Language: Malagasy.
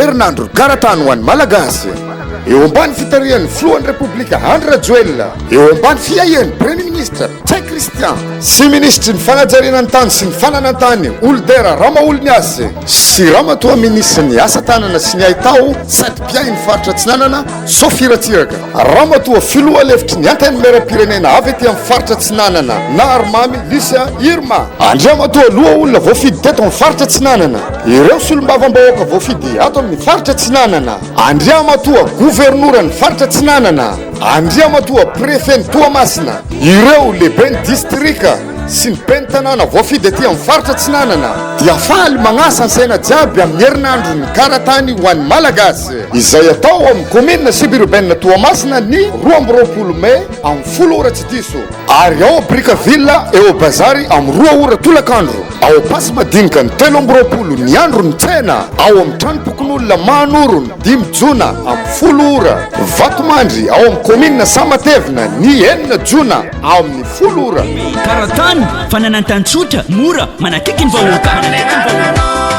herinandro karatany ho an'ny Malagasy. Eo ambany fitarihan'ny Filohan'ny Repoblika Andry Rajoelina, eo ambany fiahian'ny Premministra Ntsay Christian sy Minisitry ny Fanajariana ny tany sy ny Fananan-tany Holidera Ramaholimiasy sy Ramatoa Minisitry ny Asa tanana sy ny Haitao sady mpiahy ny Faritra Atsinanana Sophie Ratsiraka, Ramatoa Filoha lefitry ny Antenimierampirenena avy aty amin'ny Faritra Atsinanana Naharimamy Lucien Irma, Andriamatoa Lohaolona voafidy teto amin'ny Faritra Atsinanana, ireo Solombavambahoaka voafidy ato amin'ny Faritra Atsinanana, Andriamatoa Governoran'ny Faritra Atsinanana, Andriamatoa Prefen'i Toamasina, ireo Lehiben'ny Distrika sy ny Ben'ny Tanàna voafidy aty amin'ny Faritra Atsinanana dia faly magnasa ansaina jiaby amin'ny herinandron'ny karatany ho an'ny Malagasy izay atao ao amin'ny Kaominina Suburbaine Toamasina ny 22 Mai amin'ny 10 ora tsy diso ary ao Brickaville eo Bazary amin'ny 2 ora tolakandro. Ao Ampasimadinika ny 23 ny andron'ny tsena, ao amin'ny tranompokonolona Mahanoro ny 5 jona amin'ny 10 ora, Vatomandry ao amin'ny kaominina Sahamatevina ny 6 jona amin'ny 10 ora. Karatany, fananan-tany tsotra, mora, manakaiky ny vahoaka.